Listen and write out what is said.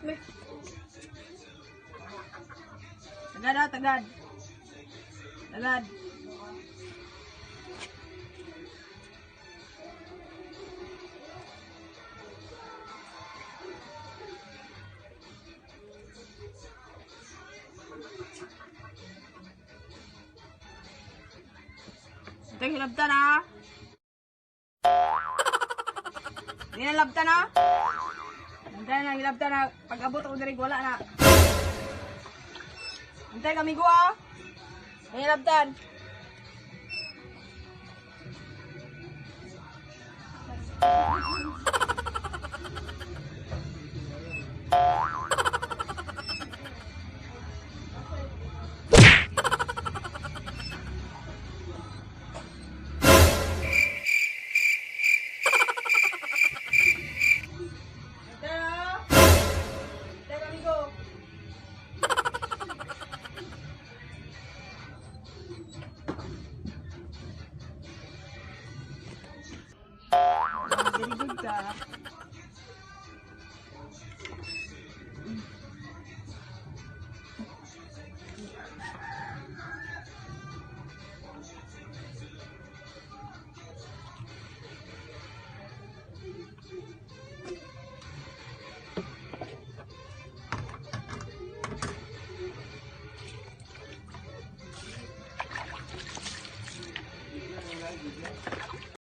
Tagad ah, tagad. Tagad. Ito yung hilabtan ah. Hindi na labtan ah. Antay na, hilabtan na. Pag abot ako diri, wala na. Antay kami go ah. Hindi labtan. Antay ah. Antay kami go. Very good ka.